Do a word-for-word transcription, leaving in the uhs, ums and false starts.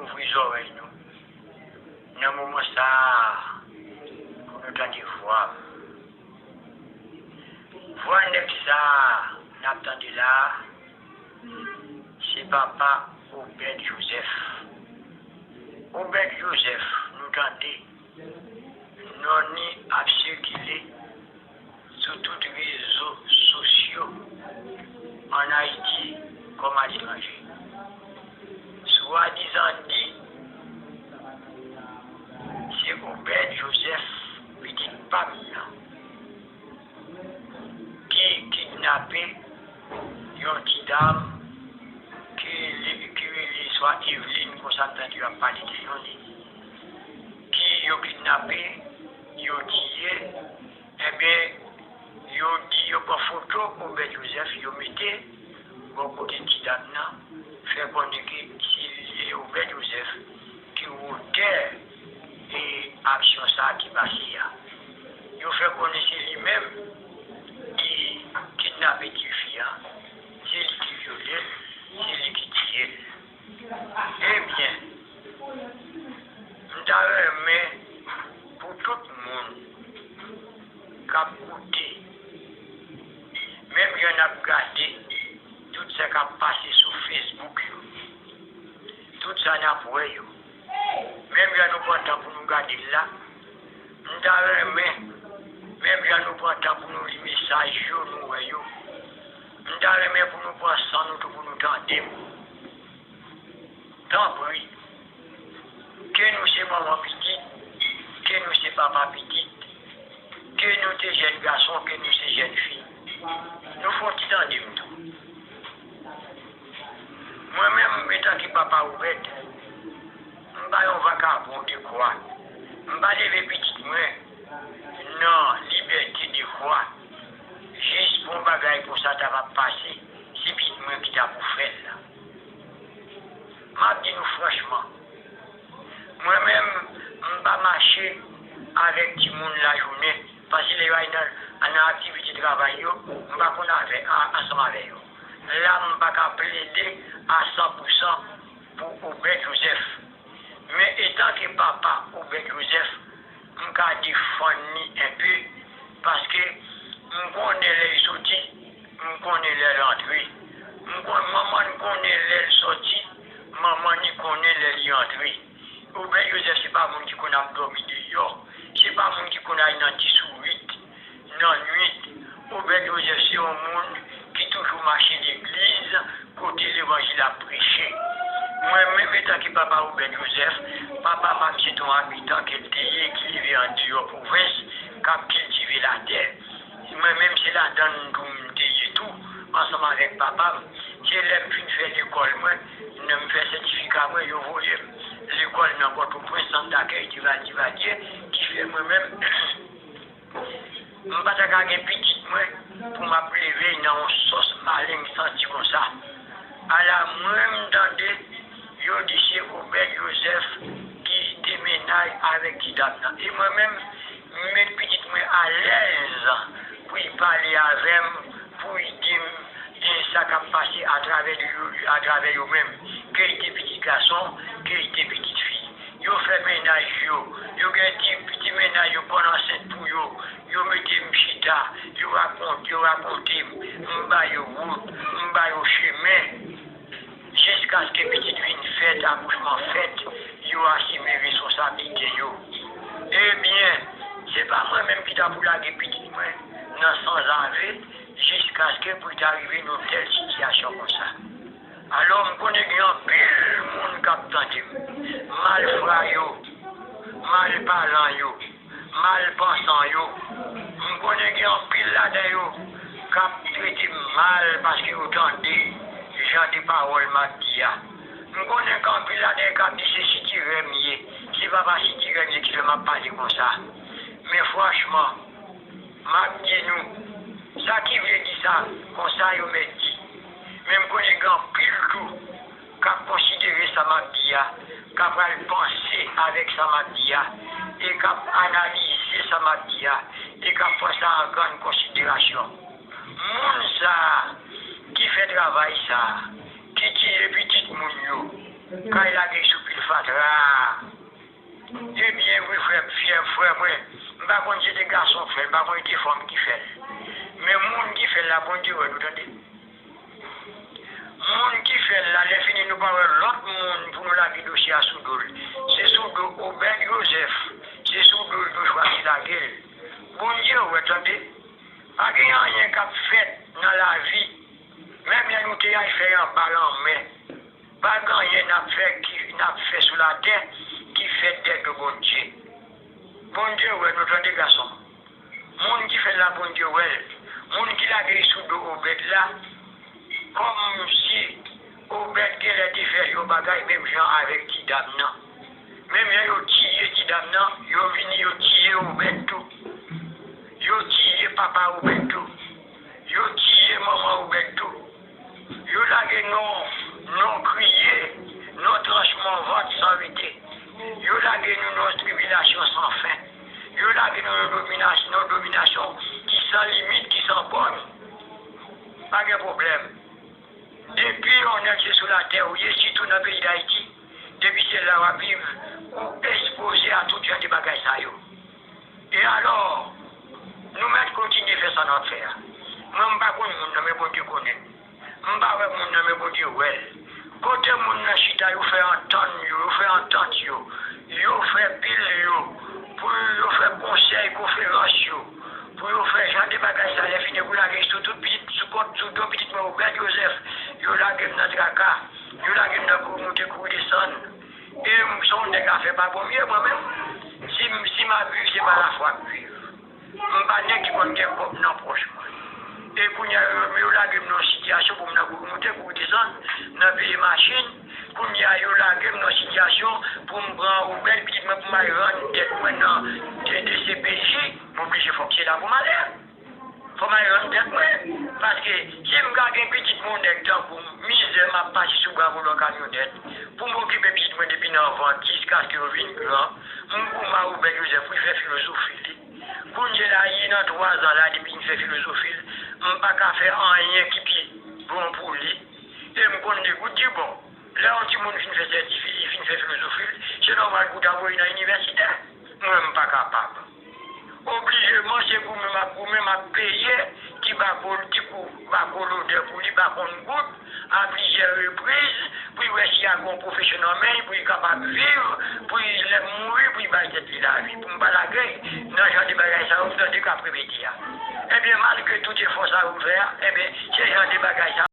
Ouvri zòrèy nou nan moman sa a pou nou tande vwa m. Vwa nèg sa a n ap tande la a, se papa Obed Joseph. Obed Joseph, nou tande non li ap sikile sou tout rezo sosyo ann Ayiti kòm aletranje. Swadizan di se Obed Joseph, pitit pa m nan, ki kidnape yon ti dam ki li, ki rele swa Eveline, konsa m tande yo ap pale de non li, ki yo kidnape, yo tiye, enben, yo di yo pran foto Obed Joseph, yo mete bò kote ti dam nan, fè konnen ke se li, Obed Joseph, ki wotè e aksyon sa a ki pase a. Yo fè konnen se li menm ki kidnape tifi a, se li ki vyole l, se li ki tiye l. Ebyen, m ta renmen pou tout moun k ap koute, menm jan n ap gade tout sa k ap pase sou Facebook yo, tout sa n ap wè yo, menm jan nou pran tan pou nou gade l la, m ta renmen, menm jan nou pran tan pou nou li mesaj yo, nou wè yo, m ta renmen pou nou pran san nou tou pou nou tande m. Tanpri, ke nou se manman pitit, ke nou se papa pitit, ke nou te jèn gason, ke nou se jèn fi, nou fè yon ti tande m tou. Mwen menm, antanke papa Obed, m pa yon vakabon de kwa. M pa leve pitit mwen nan libète de kwa, jis pou yon bagay konsa ta va pase, se pitit mwen ki ta pou fè l la. M ap di nou franchman, mwen menm, m pa mache avèk timoun lajounen, paske lè yo al nan, nan aktivite travay yo, m pa konn avè, a, ansanm avè yo. La, m pa ka plede a san pou san pou Obed Joseph. Men etanke papa Obed Joseph, m ka defann li enpe, paske m konnen lè l soti, m konnen lè l antre. M konn, manman l konnen lè l soti, manman li konnen lè li antre. Obed Joseph se pa moun ki konn ap dòmi deyò, se pa moun ki konn al nan ti sourit nan nwit. Obed Joseph se yon moun ki toujou mache legliz kote levanjil ap preche. Mwen menm, etanke papa Obed Joseph, papa pa m se t on abitan ke l te ye, ki leve andeyò pwovens, k ap kiltive latè. Mwen menm, se ladan l tou m te ye tou, ansanm avèk papa m. Se lè m fin fè lekòl mwen, m fè sètifika mwen, yo voye m lekòl nan Pòtoprens, sant dakèy Divalye, Divalye, ki fè mwen menm, m pa ta ka gen pitit mwen pou m ap leve nan yon sòs malen santi konsa. Ala mwen m tande yo di se Obed Joseph ki te mennaj avèk ti dam nan. E mwen menm, m met pitit mwen alèz pou l pale avè m, pou l di m, e, sa k ap pase atravè yo, atravè yo menm, ke l te pitit gason, ke l te pitit fi. Yo fè mennaj yo, yo gen ti, ti mennaj yo pran ansent pou yo, yo mete m chita, yo rakonte, yo rakonte m, m ba yo wout, m ba yo chemen, jiskaske pitit vin fèt, akouchman fèt, yo asime responsablite yo. Ebyen, se pa mwen menm ki ta pou lage pitit mwen nan sanzave, jiskaske pou l ta rive nan yon tèl sitiyasyon konsa. Alò, m konnen gen anpil moun k ap tande m, malfra yo, malpalan yo, malpansan yo. M konnen gen anpil ladan yo k ap trete m mal paske yo tande jan de pawòl m ap di a. M konnen gen anpil ladan yo k ap di se sitirè m ye, se papa sitirè m ye ki fè m ap pale konsa. Men franchman, m ap di nou, sa ki vle di sa, konsa yo mèt di. Men m konnen gen anpil tou k ap konsidere sa m ap di a, k ap pral panse avèk sa m ap di a, e k ap analize sa m ap di a, e k ap pran sa an grann konsiderasyon. Moun sa a ki fè travay sa a, ki tiye pitit moun yo, k al lage sou pil Fatra. Ebyen wi, frè m, frè, frè mwen, m pa konn si se te gason k fè l, m pa konn si se fanm ki fè l. Men moun ki fè l la, Bondye wè nou, tande. Moun ki fè l la, lè fini nou pa wè lòt moun pou nou lage dosye a sou do l. Se sou do Obed Joseph, se sou do l nou chwazi lage l. Bondye wè, tande. Pa gen anyen k ap fèt nan lavi, menm lè nou te al fè anba lanmè. Pa gen anyen n ap fè ki, n ap fè sou latè ki fèt dèyè do Bondye. Bondye wè nou, tande, gason. Moun ki fè l la, Bondye wè l. Moun ki lage l sou do Obed la, kòmsi Obed genlè te fè yon bagay menm jan avèk ti dam nan. Menm jan yo tiye ti dam nan, yo vini, yo tiye Obed tou. Yo tiye papa Obed tou. Yo tiye manman Obed tou. Yo lage nou, nou kriye, nou tranch mòvant san rete. Yo lage nou nan tribilasyon san fen. Yo lage nou nan dominasyon, nan dominasyon ki san limit, ki san bòn. Pa gen pwoblèm. Depi yon nèg se sou latè ou ye, sitou nan peyi Dayiti, depi se la w ap viv, ou ekspoze a tout jan de bagay sa yo. E alò, nou mèt kontinye fè sa n ap fè a. Mwen, m pa konn moun nan, men Bondye konnen. M pa wè moun nan, men Bondye wè l. Kote moun nan chita, yo fè antann yo, yo fè antant yo, yo fè pil yo, pou yo fè konsèy, konferans yo, pou yo fè jan de bagay sa, lè fini pou lage sou tout pitit, sou kont, sou do pitit mwen, Obed Joseph, yo lage m nan traka, yo lage m nan kouri moute, kouri desann. E m se yon nèg afè pa bon m ye, mwen menm. Si m, si m ap viv, se pa lafwa m viv. M pa nèg ki konn gen kòb nan pòch mwen. E kounye a, yo, yo lage m nan yon sitiyasyon pou m nan kouri moute, kouri desann, nan peye machin. Kounye a, yo lage m nan sitiyasyon pou m pran Obed, pitit mwen, pou m al rann tèt mwen nan D C P J. M oblije, fòk se la pou m ale. Fò m al rann tèt mwen. Paske si m ka gen pitit mwen, yon nèg tankou m, mizè m ap pase sou bra volan kamyonèt, pou m okipe pitit mwen depi nan vant jiskaske yo vin gran, m goumen ak Obed Joseph pou l fè filozofi li. Kounye la, li nan twa zan la, depi l fè filozofi l, m pa ka fè anyen ki pi bon pou li. E m konn li gout di bon. Lè yon timoun fin fè sètifika, li fin fè filozofi l, se nòmal pou w ta voye l nan inivèsite. Mwen, m pa kapab. Oblijeman, se goumen m ap goumen, m ap peye ti bako, ti kou bako lodè pou li, pa konn goud, a plizyè repriz, pou l wè si y a gen yon pwofesyon nan men l, pou l kapab viv, pou l, lè m mouri, pou l bay tèt li lavi, pou m pa lage l nan jan de bagay sa yo, m tande k ap repete a. Ebyen, malgre tout efò sa yo fè a, ebyen, se jan de bagay sa